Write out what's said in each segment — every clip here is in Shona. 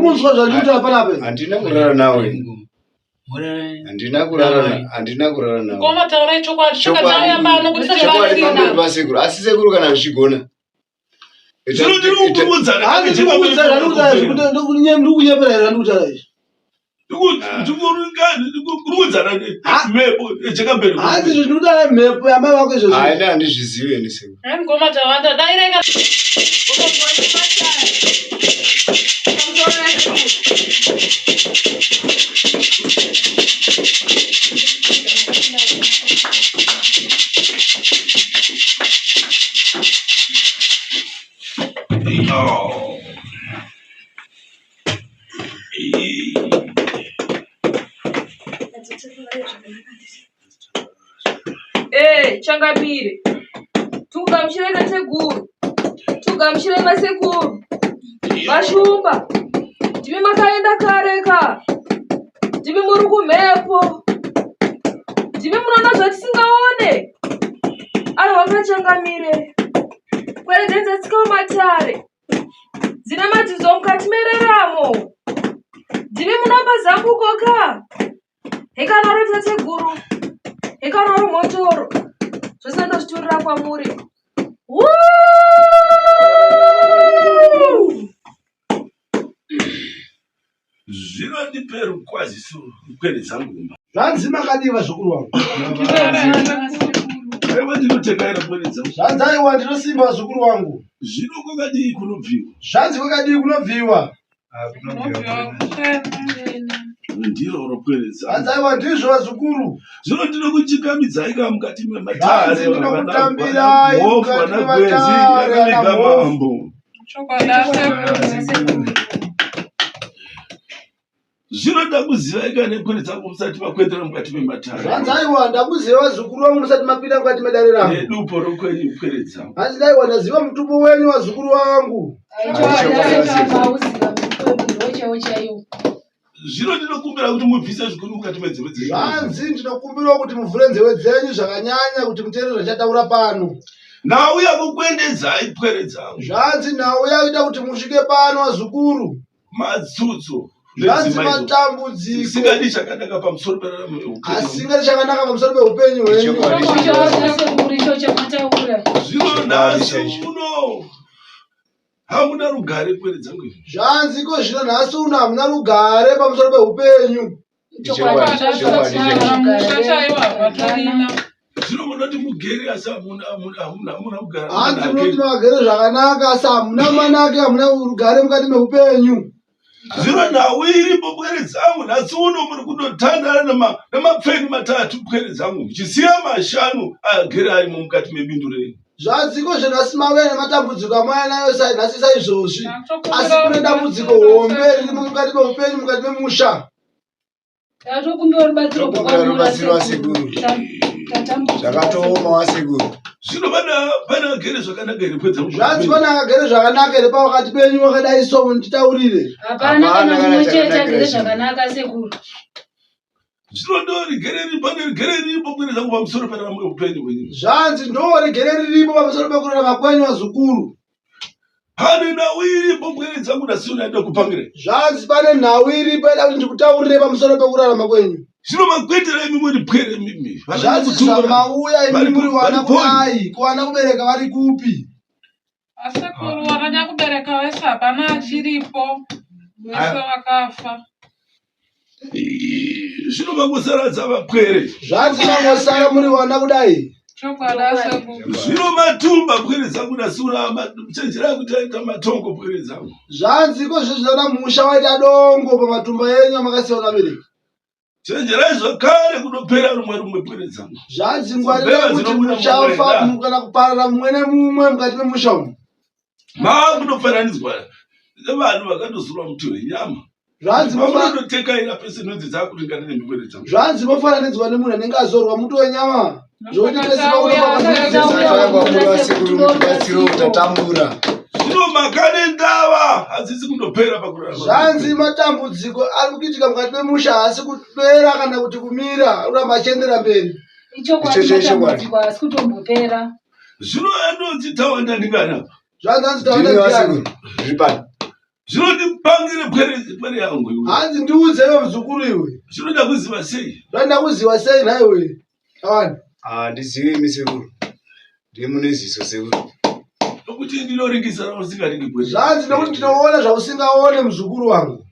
Muri kunzwa zvandiri kutaura panapa? Handina kurara nawe. Handina kurara na- handina kurara nawe. Mukoma taurai chokwadi. Saka Chokwadi. tauya pano kuti Chokwadi pamberi tibatsira. pasekuru. Asi sekuru kana zvichigona. Ita- Zvino ndiri ita- kukuudzana. Hanzi ndiri kukuudza zvandiri kutaura izvi, kuti ndiri kunyepera here zvandiri kutaura izvi? Ndikuudzana mhepo jekamberi. Hanzi izvi ndiri kutaura mhepo yamai vako izvozvi. Hayi, ini handizvizivi ini sekuru. Hai mukoma Tawanda dai rega. Eh, changamire. Tugamuchirei tateguru. Tugamuchirei vasekuru. Vashumba. Ndimi makaenda kare ka. Ndimi muri kumhepo. Ndimi munoona zvatisingaone. Aiwa kachangamire. Kwerededza tsika matare. Dzine madzidzo mukati mereramo. Ndimi munopa zambuko ka. Hekanaro tateguru. Hekanaro mhotoro. Zvose ndozviturira kwamuri. Woo! Zvino ndipe rukwaziso pwere dzangu kumba. Zvanzi makadii vazukuru vangu? Aiwa ndinotekaira pwere dzangu. Zvanzi aiwa ndinosimba vazukuru vangu. Zvino kwakadii kunobviwa? Zvanzi kwakadii kunobviwa? Ndiro pwere dzangu. Zvanzi aiwa ndizvo vazukuru. Zvino ndinokuchingamidzai ka mukati mematare. Zvanzi ndinokutambirai Mhofu, mukati vana Gwenzi, mematare, vakaviga ana Mhofu. mambo. Zvino ndakuzivai ka nepwere dzangu musati makwetera mukati mematare. Zvanzi aiwa ndakuziva vazukuru vangu musati mapinda mukati medare rangu. Nedupo rokwenyu pwere dzangu. Hanzi dai ndaziva mutupo wenyu vazukuru vangu. Zvino ndinokumbira kuti mubvise zvikuru mukati menzeve dzenyu. Zvanzi ndinokumbirawo kuti muvhure nzeve dzenyu zvakanyanya kuti muteerere zvachataura pano. Nauya kukuendedzai pwere dzangu. Zvanzi nauya kuita kuti musvike pano vazukuru. Matsutso Zvanzi nedzimaidzo. matambudziko Isingadi chakanaka pamusoro peraramo yeupenyu. asingadi chakanaka pamusoro peupenyu hwenyu. Chokwadi. Zvino nhasi uno hamuna rugare pwere dzangu izvi. Zvanzi ko zvino nhasi uno hamuna rugare pamusoro peupenyu. Chokwadi, chokwadi, chokwadi. Zvino munoti mugere asi hamuna hamuna hamuna hamuna kugara. Hanzi manake. munoti makagere zvakanaka asi hamuna manake hamuna rugare mukati meupenyu. Zvino nhau iripo pwere dzangu nhasi uno muri kundotandara namapfeni matatu pwere dzangu muchisiya mashanu agere arimo mukati mebindu renyu. Zvanzi ko zvino nhasi mauya nematambudziko amauya nayo nhasi saizvozvi. Asi kune dambudziko hombe ririmo mukati meupenyu mukati memusha. Tatokumbira rubatsiro Tokumbira rubatsiro wasekuru. Zvakatooma wasekuru. Zvino vana vagere zvakanaka here pwere dzangu? Zvanzi pane akagere zvakanaka here pakati penyu wakadai so nditaurire. Hapana kana Hapana kana mumwe chete chakanakira agere chinhu. zvakanaka sekuru. Zvino ndo rigere riri pane rigere riripo pwere dzangu pamusoro peraramo yeupenyu hwenyu. Zvanzi ndo rigere riripo pamusoro pekurarama kwenyu vazukuru. Pane nhau iripo pwere dzangu nhasi uno yaida kupangira. Zvanzi pane nhau iripo yaida kuti ndikutaurire pamusoro pekurarama kwenyu. Zvino makwetera imi muri pwere mimi. Vana Zvanzi kutumbura. zvamauya imi Vari- muri wana vari poni. kudai kuwana kubereka vari kupi. Asekuru vakanyakubereka vese hapana achiripo. Vese vakafa. Zvino mangosaradza vapwere. Zvanzi mangosara muri wana kudai. Chokwadi asekuru. Zvino matumba pwere dzangu nhasi uno chenjerai kuti aita matongo pwere dzangu. Zvanzi ko zvezvana musha waita dongo pamatumba enyu amakasiya vabereki. Chenjerai zvakare kunopera rumwe rumwe pwere dzangu. Zvanzi ngwarirai Mbeva kuti dzinobuda muchafa mumwena. kana kuparara mumwe nemumwe mukati memusha umu. Maakunofananidzwa nevanhu vakandozorwa muti wenyama. Zvanzi Vamunondotekaira pese nhunzi dzakuringana nemipwere dzangu. zvanzi mofananidzwa nemunhu anenge azorwa muto wenyama zvokuti pese paunofamba Tauya kwamuri wasekuru mutibatsiro tatambura. Zvino makane ndava hadzisi kundopera pakurarama. Zvanzi matambudziko ari kuitika mukati memusha haasi kupera kana kuti kumira ari kuramba achiendera mberi. Ichokwadi Ichocho ichokwadi. matambudziko haasi kutombopera. Zvino anonzi tawanda ndingana apa. Zvanzi hanzi Ndini taona ndiani. wasekuru. Ndiri pano. Zvinondipangire pwere pwere yangu iwe. Hanzi ndiudze iwe muzukuru iwe. Zvinoda kuziva sei? Zvinoda kuziva sei nhaiwe? Tawanda. Handizivi imi sekuru. Ndiye mune ziso sekuru. Nokuti ndinoringisa rausingaringi pwere. Zvanzi nokuti ndinoona zvausingaone muzukuru wangu.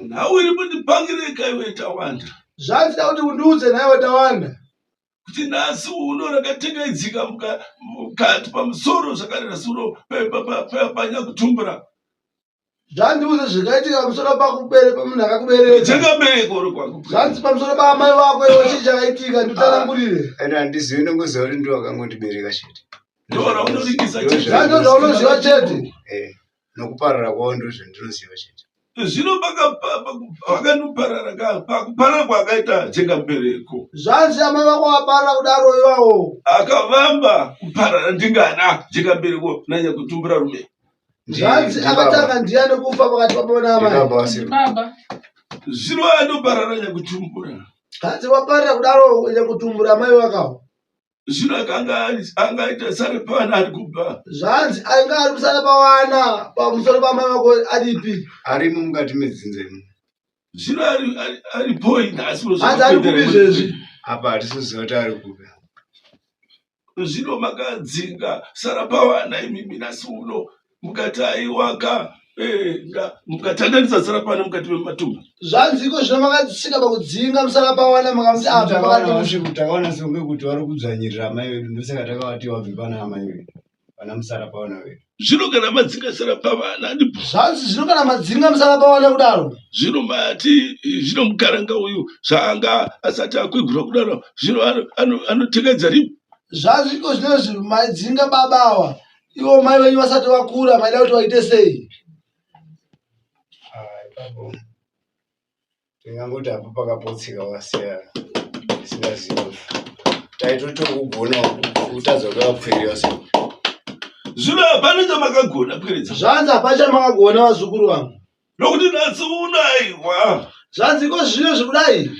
Nhau iri kundipangire kaiwe Tawanda. Zvanzi da kuti undiudze nhaiwe Tawanda. Kuti nhasi uno rakatekaidzika mukati pamusoro zvakare nhasi uno panyakutumbura. Zvandiudze zvakaitika pamusoro pakubere pamunhu akakubereka. Chakabereka uri kwangu. Zvanzi pamusoro paamai vako iwe chii chakaitika nditsanangurire. Ende handizivi ndongoziva kuti ndiwo akangondibereka chete. Ndiwo raunoringisa chete. Zvanzi zvaunoziva chete. Eh. Nokuparara kwavo ndozvandinoziva chete. Zvino vakandoparara pakuparara kwaakaita jengambereko. Zvanzi amai vako vaparara kudaro iwawo. Akavamba kuparara ndingana jengambereko nanyakutumbura rume. Zvanzi akatanga ndiyani kufa pakati pababa naamai. Baba. Zvino anoparara nyakutumbura. Zvanzi waparara kudaro nyakutumbura amai vakawo. Zvino akanga angaita sare pavana ari kubva. Zvanzi anga ari kusara pavana pamusoro pamai vako aripi? Arimo mukati medzinza imo. Zvino aripoi nhasi? Hanzi ari kupi izvezvi? Apa hatisiziva kuti ari kupi. Zvino makadzinga sara pavana imimi nhasi uno mukati aiwaka eh, mukatandanisa sarapana mukati mematumba. Zvanzi iko zvino makasvika pakudzinga musarapawana makamuti abva pakati. Takaona sekunge kuti vari kudzvanyirira amai vedu ndosaka takavati wabve pana amai vedu pana musarapawana vedu. Zvino kana madzinga sarapavana ndipo. Zvanzi zvino kana madzinga musarapawana kudaro. Zvino mati zvino mukaranga uyu zvaanga asati akwegura kudaro zvino anotekedza ripi. Zvanzi iko zvino izvi madzinga baba awa Ivo mai venyu vasati vakura maida kuti vaite sei? Ah, ipapo tingangoti apo pakapotseka wasiya isingazivi taitotokugona kutadza kwevapwere vase Zvino hapana chamakagona pwere dzangu. Zvanzi hapana chamakagona vazukuru vangu. Nokuti nhasi uno aiwa. Zvanzi iko zvino zvekudai.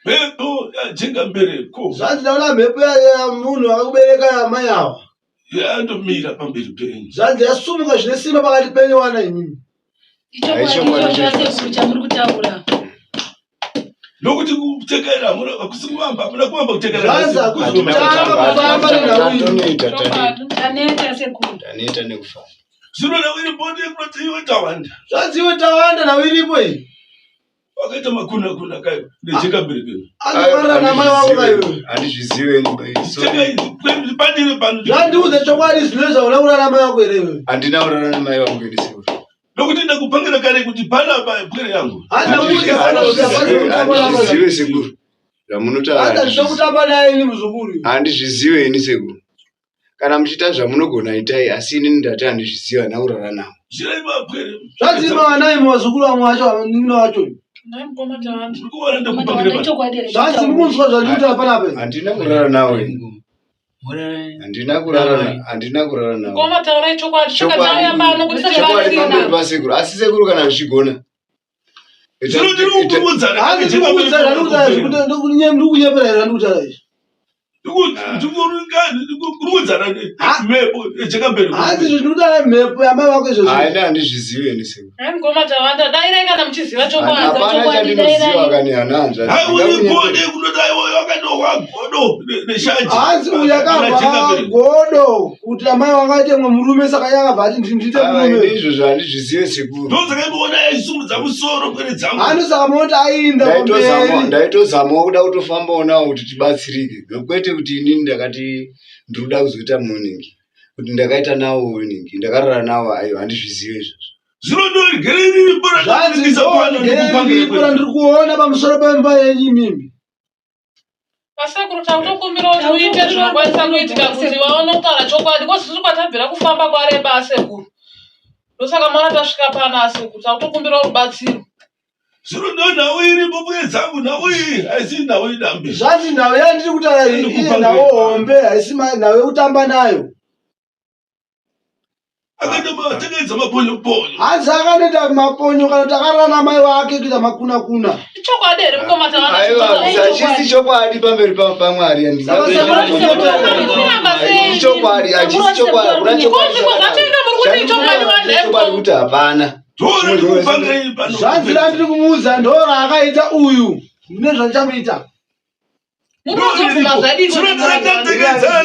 Mhepo yajenga mbereko. Zvanzi ndaona mhepo yamunhu akakubereka amai ava. Yandomira pamberi penyu. Zvanzi yasumuka zvine simba pakati penyu wana imimi. Ichokwadi ichocho sekuru chamuri kutaura. Nokuti kutekaira hamuna hakusi kuvamba hamuna kuvamba kutekaira. Zvanzi hakusi kutanga kufamba nenhau iyi. Taneta sekuru. Taneta nekufamba. Zvino nhau iripo ndeyekuti iwe tawanda. Zvanzi iwe tawanda nhau iripo iyi. Wakaita makuna kuna kayo nejeka mberi. Anofarira namai wako kayo. Handizvizive Pandiri pano. Zvandiudze chokwadi zvino zvauna kurara namai wako here iwe? Handina kurara namai vangu ini sekuru. Nokuti ndakupangira kare kuti panapa pwere yangu. Handizvizive sekuru. Zvamunotaura. Handizvizive kutamba naye ini muzukuru. Handizvizive ini sekuru. Kana muchiita zvamunogona itai asi inini ndati handizvizive handina kurara navo. Zvanzi mwana imi vazukuru vamwe vacho vanin'ina vacho. Zvanzi mukunzwa zvandikutaura panapa. Handina kurara navo ini. Handina kurara handina kurara navo. Mukoma taurai chokwadi saka tauya pano kuti Chokwadi pamberi pasekuru asi sekuru kana zvichigona. Zvino ndiri kukuudza Hanzi ndiri kukuudza zvandikutaura izvi kuti ndikunyepera here zvandikutaura izvi. Ndikukuudzana mhepo yechakamberi. Hanzi izvi ndikutaura mhepo yamai vako izvozvo. Hayi handizvizive ini sekuru. Hai mukoma Tawanda dairai kana muchiziva chokwadi. Hapana chandinoziva kani hana hanzvadzi. Hai uri gode kunoti aiwa wakatohwa godo neshanje. Hanzi uyu akabva godo kuti amai vanga aite mumwe murume saka iye akabva ati ndiite murume. Izvozvo handizvizive sekuru. Ndosaka imuona aisimudza musoro pwere dzangu. Handi saka munoti ainda pamberi. Ndaitozamawo kuda kutofambawo nawo kuti tibatsirike kwete kuti inini ndakati ndiri kuda kuzoita morning kuti ndakaita nawo morning ndakarara nawo ayo handizvizive izvozvo. Zvino ndorigere riripo Zvanzi riripo randiri kuona pamusoro pemba yenyu imimi. Vasekuru takutokumbira kuti uite zvinokwanisa kuitika kuti vaone kutaura chokwadi kozi tiri kwatabvira kufamba kwareba asekuru ndosaka maona tasvika pano asekuru takutokumbira rubatsiro. Zvino ndo nhau iripo mbuye dzangu nhau iyi haisi nhau idambe. Zvanzi nhau yandiri kutaura iyi iye nhau hombe haisi nhau yekutamba nayo. Akaita matekaidza maponyoponyo. Hanzi akanoita maponyo kana kuti akarara namai vake kuita makuna kuna. Ichokwadi here mukoma Tawanda? Aiwa, hachisi chokwadi pamberi paMwari. Saka sekuru Chokwadi, hachisi chokwadi, hakuna chokwadi. Kozi kwazvatoenda muri kuti ichokwadi vanhu Chokwadi kuti hapana. Tora ndikupangirei pano. Zvanzi randiri kumuudza ndo raakaita uyu. Ndine zvandichamuita. Munozobvuma zvadii? Kutekedzana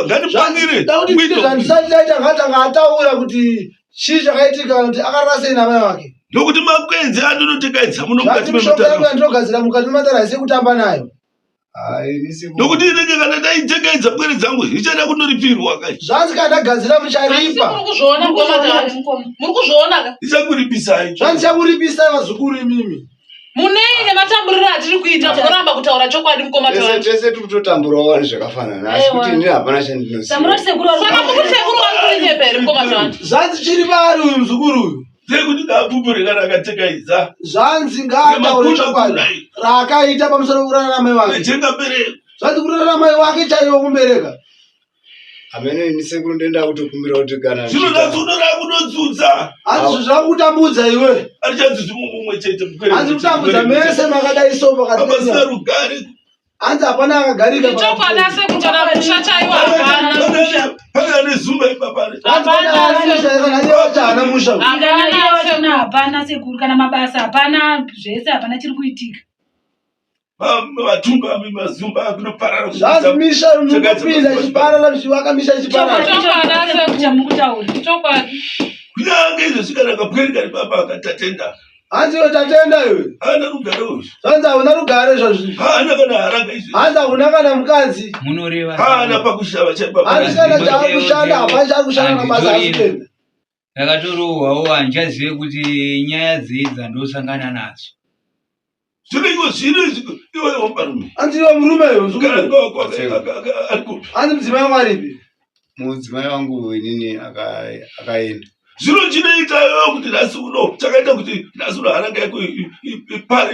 ngandipangire. Da kuti ndite zvandisati ndaita ngatanga ataura kuti chii chakaitika kana kuti akarara sei namai vake. Nokuti makwenzi andinotekedza muno Zvanzi mukati mishonga yangu memataro. yandinogadzira mukati memataro haisi yekutamba nayo. Hai, ini sekuru. Nokuti inenge kana ndaitekedza pwere dzangu ichada kunoripirwa kai. Zvanzi kana ndagadzira Asi muri mucharipa. kuzviona mukoma Tawanda? Muri kuzviona ka? Ichakuripisai. Zvanzi chakuripisai vazukuru imimi. Munei nematamburiro atiri kuita munoramba kutaura chokwadi mukoma Tese Tawanda. tese tiri kutotamburawo wani zvakafanana asi Aiwa. kuti ini hapana chandinoziva. Samuroti sekuru vari Saka muri sekuru vari kurinyepa here mukoma Tawanda? Zvanzi chiri paari uyu muzukuru uyu. Sekuti ndapupure kana akatekedza. Zvanzi ngaataure chokwadi raakaita pamusoro pekurara namai vake. Nejenga bereko. Zvanzi kurara namai wake chaiwo kumubereka. Hameno ini sekuru ndoenda kutokumbira kuti kana Zvino nhasi uno rakunodzudza. Hanzi zvakutambudza iwe. Arichadzudzi mumwe chete pwere. Hanzi kutambudza mese makadai so pakati Hapasina penyama. rugare. Hanzi hapana akagarika. Ichokwadi pakati asi kana musha chaiwo hapana. Pane ane zumba ipapa. penyama. Hanzi pane Hapana. ana musha kana iye wacho haana musha. Kana iye Hapana. wachona hapana sekuru kana mabasa hapana zvese hapana chiri kuitika. Matumba mazumba akunoparara. Zvanzi misha munopinda ichiparara muchivaka misha ichiparara. Chokwadi, Chokwadi sekuru. chamuri kutaura. Chokwadi. Kunyange izvozvi kana kapwere kari papa akatatenda. Hanzi iwe tatenda iwe. Haana rugare uyu. Zvanzi hauna rugare zvazvi. Haana kana haranga izvi. Hanzi hauna kana mukadzi. Munoreva Haana pakushava chaipapa. Hanzi kana chaari kushanda hapana chaari kushanda mabasa Handitorina. asikuenda. Ndakatorohwawo handichazive kuti nyaya dzei dzandosangana nadzo. Zvino iwe zvino izvi iwe wombarume. Hanzi iwe murume iwe muzukuru. Kana wako ari kupi? Hanzi mudzimai wangu aripi? Mudzimai wangu inini akaenda. Zvino chinoita iwewe kuti nhasi uno chakaita kuti nhasi uno haranga yako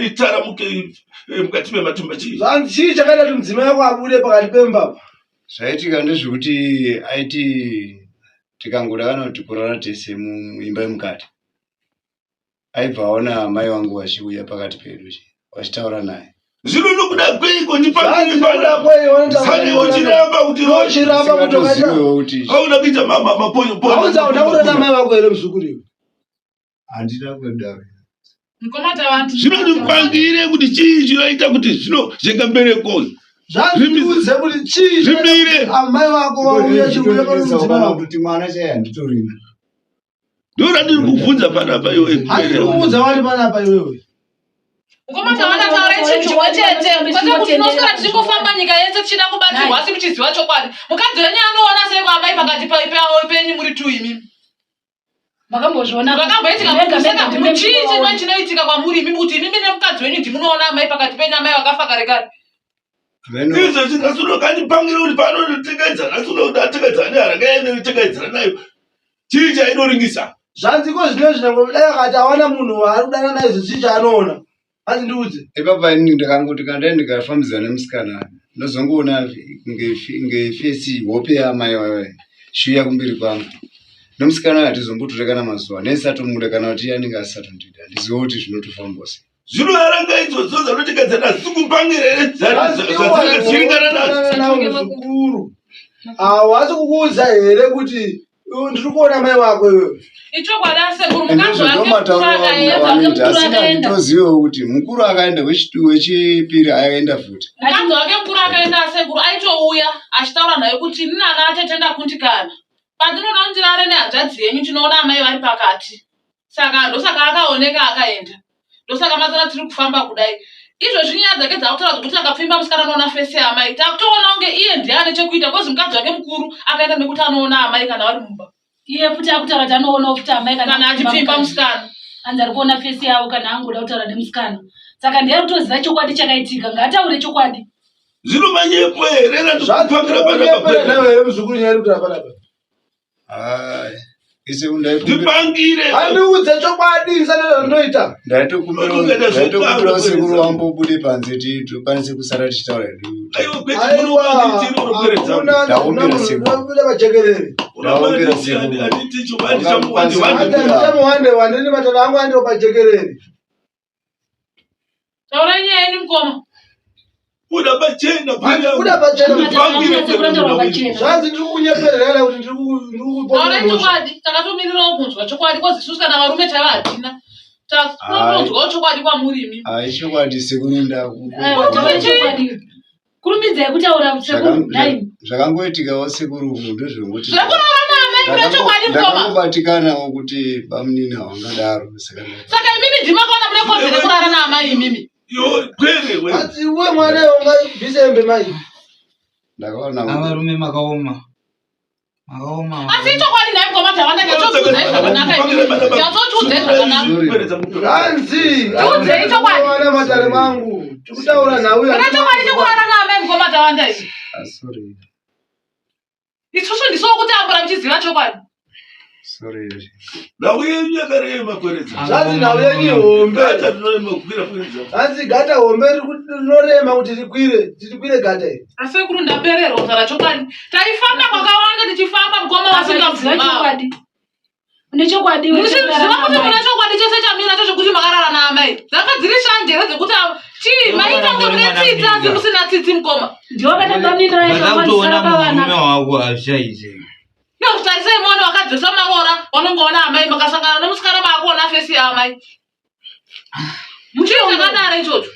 itaramuke mukati mematumba chii? Zvanzi chii chakaita kuti mudzimai wako abude pakati pemba apa? Zvaitika ndezvekuti aiti tikangoda kana kuti kurara tese muimba yemukati. Aibva aona amai vangu vachiuya pakati pedu vachitaura naye. Zvino nokuda kweiko ndipangire Zvanzi nokuda panapa. kwei vanotaura Sane uchiramba kuti Uchiramba kuti wakaita. Ndisingatozivewo kuti hauna kuita maponyo Haunzi hauna kurara namai vako here muzukuru iwe? handina kudaro. Mukoma Tawanda. Zvino ndipangire kuti chii chinoita kuti zvino zvengambereko Zvanzi ndiudze kuti chii chakaita Zvimire. kuti amai vako vauye chiuya pane mudzimai Kana wako. kuti mwana chaiye handitorina. Ndorandiri kubvunza panapa iwe. Handiri kuudza wani panapa iwewe. Mukoma Tawanda taurai chinhu chimwe chete. Kwete kuti tinoswera tichingofamba nyika yese tichida kubatsirwa asi muchiziva chokwadi. Mukadzi wenyu anoona sei kwaamai pakati penyu muri two imimi? Makambozviona Zvakamboitika mega saka mega ndime chii chimwe muchivaona. chinoitika kwamuri imimi kuti imimi nemukadzi wenyu ndimunoona amai pakati penyu amai vakafa kare kare. Hameno Izvozvi nhasi uno kandipangira kuti panotekedzana nhasi uno kuti atekedzana neharanga yainotekedzana nayo. Chii chainoringisa? Zvanzi ko zvino zvinango dai akati awana munhu waari kudana naye izvo chii chaanoona? Hanzi ndiudze. ipapa inini ndakangoti kana dai ndikafambidzana nemusikana ndozongoona kunge fesi hope yaamai vaya chiuya kumberi kwangu. Nomusikana uyu hatizombotora kana mazuva nesatomuda kana kuti iye anenge asatondida handizive kuti zvinotofamba sei. Zvino haranga idzodzo dzanotekedzana hadzisi kupangira here Zvanzi iwe dzadzinenge dzichiringana nadzo. wadanana nawo muzukuru. Hawasi kukuudza here kuti iwe ndiri kuona mai vako iwewe? Ichokwadi asekuru mukadzi Ndizvo wake mukuru ndomatauriro akaenda. avanoita Mukuru asi akaenda. handitozivewo kuti mukuru akaenda wechipiri akaenda futi. Mukadzi wake mukuru akaenda asekuru aitouya achitaura naye kuti ini nana atete ndakundikana. Pandinoda kuti ndirare nehanzvadzi yenyu tinoona amai vari pakati. Saka ndosaka akaoneka akaenda. Ndosaka mazana tiri kufamba kudai. Izvozvi nyaya dzake dzakutaura dzekuti akapfimba musikana anoona fesi yaamai. Takutoona kunge iye ndiye ane chekuita kozi mukadzi wake mukuru akaenda nekuti anoona amai kana vari mumba. Iye futi akutaura kuti anoonawo futi amai Kana achipfimba musikana. Hanzi ari kuona fesi yavo kana angoda kutaura nemusikana. Saka ndiye ari kutoziva chokwadi chakaitika. Ngaataure chokwadi. Zvino manyepo here Zvanzi randikupangira unyepera panapa? nawe here muzukuru nyaya iri kutaura panapa? Hai, ise ndaikumbira Ndipangire. Handiudze chokwadi ndisati zvandinoita. ndaitokumbirawo sekuru wambobude panze tikwanise kusara tichitaura hedu. Aiwa kwete Aiwa, munowandiitira unopere dzangu. hakuna Ndakumbira sekuru. unobuda pajekerere. Ndaombera sekuru. Handiti chokwadi chamuwande wande. Handichamuwande wande nematare angu andiwo pajekerere. Taurai nyaya yenyu mukoma. Buda pachena Buda pachena. Matare pachena. Zvanzi ndiri kunyeperera kuti ndiri Taurai kuponda mhosva. chokwadi. Takatomirirawo kunzwa chokwadi kozi isusu kana varume chaivo hatina. Takunzwawo chokwadi kwamuri imi. Hai chokwadi sekuru ndaku. Aiwa, taurai chokwadi. Kurumidzai kutaura sekuru nai. Zvakangoitikawo sekuru uku ndozvongoti. Zvekurara naamai mune chokwadi mukoma. Ndakangobatikanawo kuti bamunini hawangadaro saka Saka imimi ndima kaona mune kodzero yekurara naamai imimi. Yo kwere we. Hanzi iwe mwana iwe ungabvise hembe mai. ndakaona kuti Avarume makaoma. Makaoma. Asi ichokwadi nhai mukoma Tawanda nyatsotiudzai zvakanaka imimi. Nyatsotiudzai zvakanaka. Zvanzi Tiudzei chokwadi. Mwana matare mangu. Tikutaura nhau Mune chokwadi chekurara naamai mukoma Tawanda izvi. Ah, sorry Isusu ndiso kutambura muchiziva chokwadi. sorry Nhau yenyu yakarema kweredza. Zvanzi nhau yenyu ihombe. Gata rinorema kukwira kweredza. Hanzi gata hombe rinorema kuti rikwire, rikwire gata iri. Asekuru ndapererwa kutaura chokwadi. Taifamba kwakawanda tichifamba mukoma Ziva wasingabvuma. chokwadi. Une chokwadi iwe Muchiziva chekurara kuti naamai. mune chokwadi chese chamira cho chekuti makarara naamai. Dzanga dziri shanje here dzekuti chii maita kunge mune tsitsi asi musina tsitsi mukoma. Ndiwe wakatamba minda yacho Ndakakutoona wakandisara pavana. murume wako hazvichaite. Nekutarisai muone wakadzosa maroora wanongoona amai makasangana nomusikana maakuona fesi yaamai. Chii chakadaro ichocho?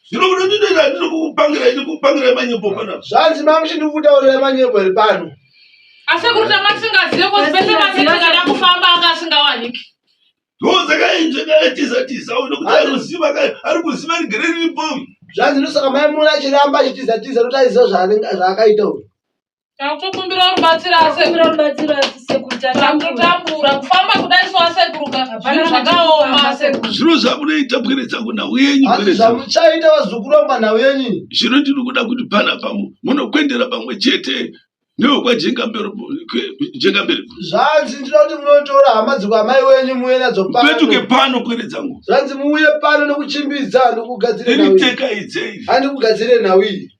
Zvino unondinoita ndinokupangirai ndikupangirai manyepo panapa. Zvanzi mamuchi ndiri kutaurira manyepo here pano. Asi kuti tanga tisingazive kozi pese pase tikada kufamba anga asingawaniki. Ndozvakaitiza tiza nokuti anoziva ari kuziva rigere riripo. Zvanzi ndosaka mai muna achiramba achitiza tiza nokuti aiziva zvaakaita uyu. Takutokumbira rubatsiro asekuru. Kumbira rubatsiro asekuru tatambura. Takutotambura kufamba kudai so asekuruka Hapana zvinhu zvakaoma asekuru. Zvino zvamunoita pwere dzangu nhau yenyu Hanzi pwere dzangu. zvamuchaita vazukuru vangu panhau yenyu. Zvino ndiri kuda kuti panapa munokwendera pamwe chete newekwaJengamberi Jengamberi. Zvanzi ndinoda kuti munotora hama dzekwaamai wenyu muuye nadzo Petuke pano. pano pwere dzangu. Zvanzi muuye pano nekuchimbidza ndikugadzire nhau iyi. Ini teka idzei. Handikugadzire nhau iyi.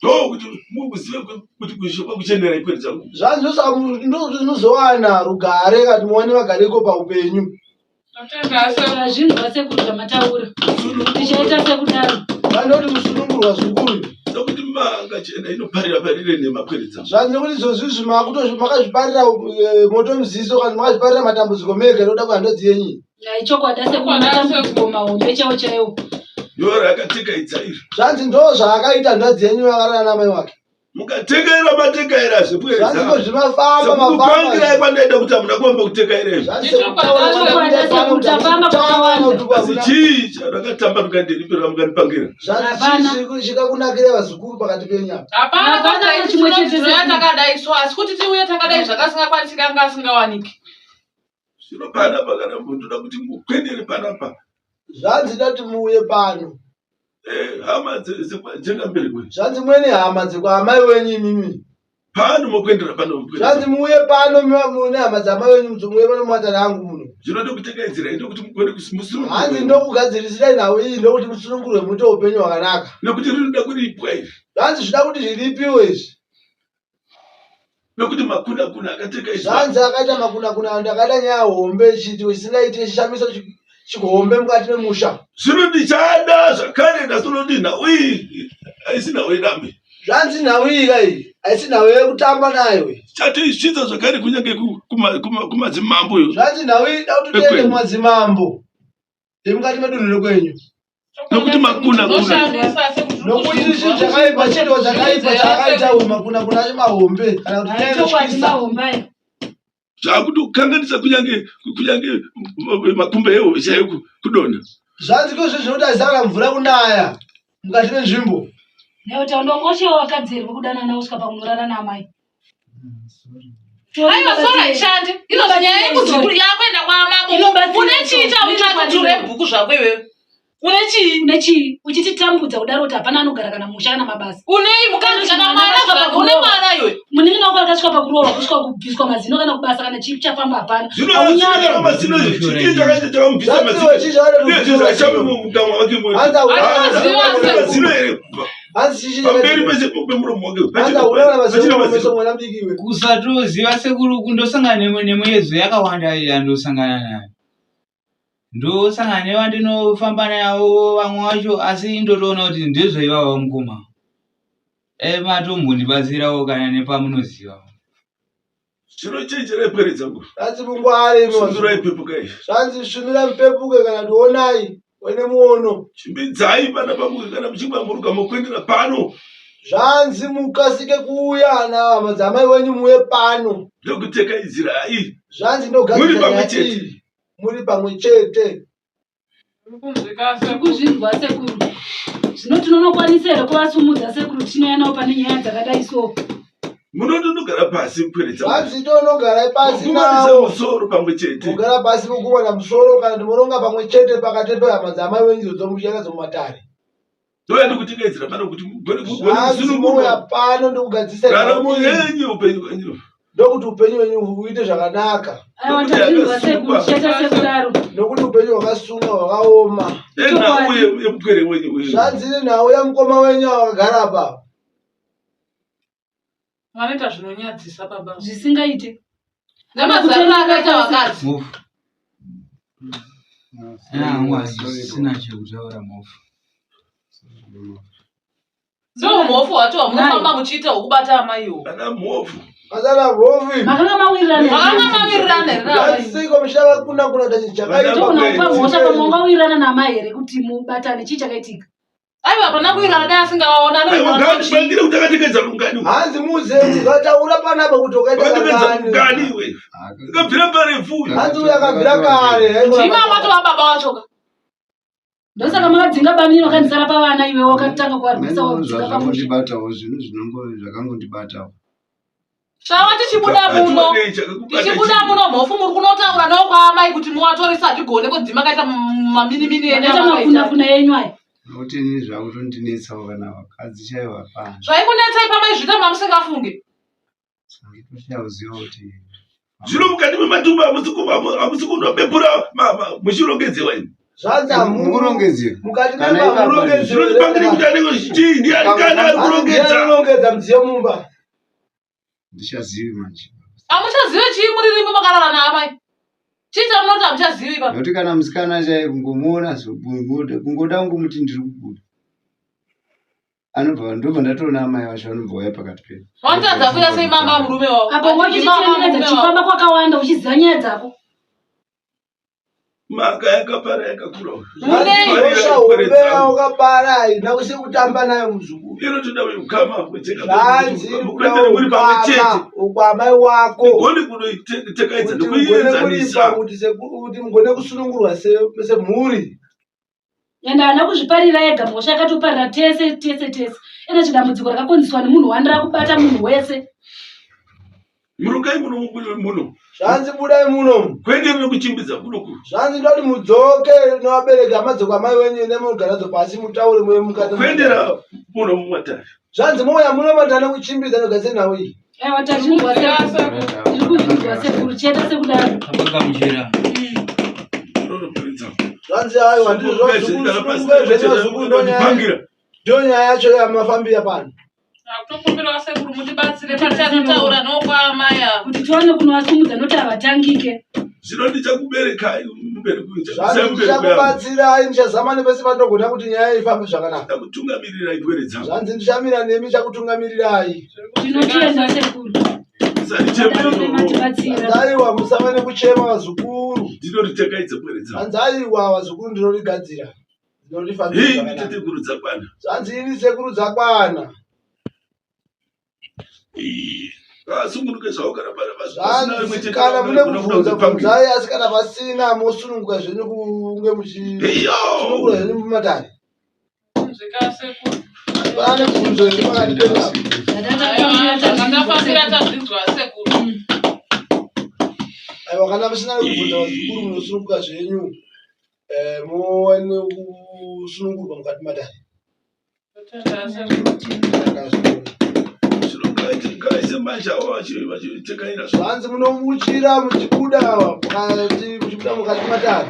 Ndokuti muzive kuti kuishe kwakuchenerai pwere dzangu. Zvanzi ndosaka munozowana rugare kati muwane vagariko paupenyu. Tatenda asekuru. Tazvinzwa sekuru zvamataura. Tichaita sekudaro. Vanoti musunungurwa zukuru. Nokuti mangachena inoparira parire nhema pwere dzangu. Zvanzi nekuti izvozvi izvi makazviparira moto muziso kana makazviparira matambudziko mega nokuda kwehanzvadzi yenyu. Hai chokwadi asekuru matambudziko mahombe chaiwo chaiwo. Nyora yakatekaidza iri. Zvanzi ndo zvaakaita hanzvadzi yenyu yakarara namai wake. Mukatekaira matekaira zvepwere Zvanzi dzangu. ko zvimafamba Sekukupangirai mafamba. kwandaida kuti hamuna kuamba kutekaira izvi. Zvanzi sekutaura Chokwadi asekuru tafamba kwakawanda. Asi chii chandakatambanuka nderipi ramukandipangira? Zvanzi Hapana. chii chikakunakira vazukuru pakati penyu apa. Hapana Hapana kwataiti chimwe chete tinouya sekuru. takadai so asi kuti tiuye takadai zvakasingakwanisika anga asingawaniki. Zvino panapa kana ndoda kuti mukwendere panapa. Zvanzi dati muuye pano. Hama dzekwaJengamberi kwe. Zvanzi mwene hama dzekwaamai wenyu imimi. Pano mokwendera pano pwere Zvanzi dzangu. muuye pano mune hama dzamai wenyu muuye pano mumatare angu muno. Zvino ndokutekaidzirai ndokuti mugone Hanzi musunungurwe. ndokugadzirisira nhau iyi ndokuti musunungurwe muite upenyu hwakanaka. Nekuti rinoda kuripwa iri. Zvanzi zvida kuti zviripiwe izvi. Nekuti makuna kuna akatekaidzwa. Zvanzi akaita makunakuna ndakaita nyaya hombe chiitiko chisingaiti chishamiso chihombe mukati memusha. Zvino ndichada zvakare ndasinoti nhau iyi haisi nhau yedambe. Zvanzi nhau iyi ka iyi haisi nhau yekutamba nayo iyi. Chatoisvitsa zvakare kunyange kumadzimambo iyo. Zvanzi nhau iyi da kuti tiende Ekwenyu. kumadzimambo emukati medunhu rekwenyu. Nokuti makuna kuna. Zvinoshamisa asekuru. Nokuti zvinhu zvakaipa chiitiko chakaipa chaakaita uyu makunakuna acho mahombe kana kuti nyaya Hai chokwadi inotyisa. mahombe aya. Zvakutokanganisa kunyange kunyange makumbo ehove chaiyo kudonha. Zvanzi ko izvozvo zvinokuti haisakana mvura kunaya mukati menzvimbo. Nekuti undongoshewa vakadzi here vekudanana kusvika pakunorara naamai. Aiwa sora haishandi. Izvozvi nyaya yekuzukuru yakuenda kwamambo. Inobatsira Une chii chauchacho Inobatsira. ture bhuku zvako iwewe? Une chii? Une chii? Uchititambudza kudaro kuti hapana anogara kana musha kana mabasa. Unei mukadzi kana mwana zvako? Une mwana iwe? Munin'ina wako akasvika pakurohwa kusvika kubviswa mazino kana kubasa kana chii chafamba hapana. Zvino Haunyare. asina mazino chii chakaita chakamubvisa Zvanzi mazino. chii chakaita Uye kuti zvino achame mukanwa make Hanzi Anoziva mazino here. Hanzi chichi Pamberi pese pemuromo wake. Hanzi hauna Pachina mazino mazino. mwana mudiki iwe. Kusatoziva sekuru kundosangana nemuedzo yakawanda yandosangana nayo. Ndosangana nevandinofamba navo vamwe vacho asi ndotoona kuti ndezvaivava mukoma. Dai matombondibatsirawo kana nepamunoziva. Chinochenjerai pwere dzangu. Zvanzi mungware imi Sundurai wazukuru. pepukai. Zvanzi svinura mupepuke kana kuti onai wene muono. Chimbidzai vana vangu kana muchingwamburuka mokuendera pano. Zvanzi mukasike kuuya nahama dzamai wenyu muuye pano. Ndokutekaidzirai. Zvanzi Muri ndogadzirisa pamwe nyaya chete. iyi muri pamwe chete. Tiri kuzvinzwa sekuru. Zvino tinonokwanisa here kuvasumudza sekuru tinouya navo pane nyaya dzakadai so? Munondonogara pasi pwere dzangu. Zvanzi tonogarai pasi Mokumanisa navo. musoro pamwe chete. Mugara pasi mokuwana musoro kana kuti moronga pamwe chete pakati pehama dzamai wenyu idzodzo muchienda nadzo mumatare. Ndouya ndikutekaidzira pano kuti mugone kugone Zvanzi mouya kusunungurwa. pano ndokugadzirisa Raramo nyaya iyi. yenyu upenyu hwenyu. Ndokuti upenyu hwenyu huite zvakanaka. Aiwa Nokuti tazvinzwa sekuru akasungwa. tichaita sekudaro. Nokuti upenyu hwakasunga hwakaoma. Nenhau yemupwere wenyu uyu. Zvanzi nenhau yamukoma wenyu akagara apa. Vanoita zvinonyadzisa baba. Zvisingaite. Nemazariro akaita vakadzi. Mhofu. Hangu handisina chekutaura mhofu. Ndiwo mhofu wacho wamunofamba muchiita hwekubata amaiwo. Ana mhofu. Mazana mhofu. Makanga mawirirana here? Makanga mawirirana here naamai? Zvanziko muchava kuna kuna kuti chinhu chakaita. Togona kupa mhosva pamwe wangawirirana naamai here kuti mubatane chii chakaitika? Aiwa hapana kuwirirana dai asingavaona Aiwa anowirirana ngaandibangire kuti akatekedza rungani. Hanzi muze ukataura panapa kuti wakaita Wakatekedza kangani. rungani iwe. Akabvira parefu. Hanzi uyu akabvira kare. Ndima matova baba wacho ka. Ndosaka makadzinga bamini wakandisara pavana iwe wakatanga kuvarwisa wadzinga pamusha. Zvakangondibatawo zvinhu zvakangondibatawo. Shava tichibuda muno. Tichibuda muno mhofu muri kunotaura nawo kwaamai kuti muvatorese hatigone kudzima kaita maminimini enyu Makaita amakaita. makunakuna enyu aya. Nokuti ini zvakutondinetsawo kana vakadzi chaivo hapana. Zvaikunetsai pamaizviita mamusingafunge. Nditoshaya kuziva kuti Zvino mukati mematumbu hamusi kunobepura muchirongedzewa imi. Zvanzi hamu. murongedzero. Mukati Kana memba ipapa murongedzero. Zvinotipangire kuti anenge chii ndiani kana ari kurongedza. Kurongedza mudziyo mumba. Ndichazivi manje. Hamuchazive chii muri rimwe makarara naamai. Chii chamunoti hamuchazivi ipapo? Nokuti kana musikana chaiye kungomuona so kungoda kungomuti ndiri kubuda. Anobva ndobva ndatoona amai vacho vanobva vauya pakati pedu. Vanotadza kuuya sei mama murume wavo? Apa wachititenderedza uchifamba kwakawanda uchiziva nyaya dzako. Maka yakapara yakakura. Munei? Mhosva hombe yaukapara haina kusi kutamba nayo muzukuru. Inotoda ukama Zvanzi mukuendere muri pamwe chete. ukama ukwamai wako. Gone kunoitekaidza Kuti mugone kuripa nekuienzanisa. kuti kuti mugone kusunungurwa semhuri. Ende haana kuzviparira ega mhosva yakatoparira tese tese tese. Ende chidambudziko rakakonziswa nemunhu wani rakubata munhu wese. Murukai muno mubude muno. Zvanzi budai muno. Kuenderere kuchimbidza kuno ku. Zvanzi ndoti mudzoke nevabereki hama dzokwamai wenyu nemugara nadzo pasi mutaure muye mukati. Kuendera muno mumatare. Zvanzi mouya muno matane kuchimbidza nogadzira nhau iyi. Aiwa tazvinzwa sekuru. Tiri kuzvinzwa sekuru chete sekudaro. Apagamuchira. Rinopedza. Zvanzi aiwa ndizvo zvasunungukai zvenyu vazukuru ndo nyaya Pangira. ndo nyaya yacho yamafambira pano. Takutokumbirawo sekuru mutibatsire patianotaura nawo kwaamai ava. Kuti tione kunovasumudza noti havatangike. Zvino ndichakuberekai mubereki Zvanzi ndichakuberekai. ndichakubatsirai ndichazama nepese pandogona kuti nyaya ifambe zvakanaka. Ndakutungamirirai pwere dzangu. Zvanzi ndichamira nemi ndichakutungamirirai. Tinotenda sekuru. Musatichemere. Matibatsira. Zvanzi aiwa musava nekuchema vazukuru. Ndinoritekaidza pwere dzangu. Zvanzi aiwa vazukuru ndinorigadzira. Ndinorifanira Hii zvakanaka. nditeteguru dzakwana. Zvanzi ini sekuru dzakwana. Vasungunuke zvavo kana pana pasina rimwe Zvanzi chete kana mune vanogona kuda kubvunza kutipangira. bvunzai asi kana pasina mosununguka zvenyu kunge muchisunungura Iyo! zvenyu mumatare. Kunzwika sekuru. Pane bvunzo iri pakati pedu apa. Aiwa takafambira tazvinzwa sekuru. Aiwa kana musina kubvunza vazukuru munosununguka zvenyu muwane kusunungurwa mukati matare. Totenda sekuru. Zvino ngavaise mashavo vachitekaira zvavo. Zvanzi munomuchira muchibuda mukati muchibuda mukati matare.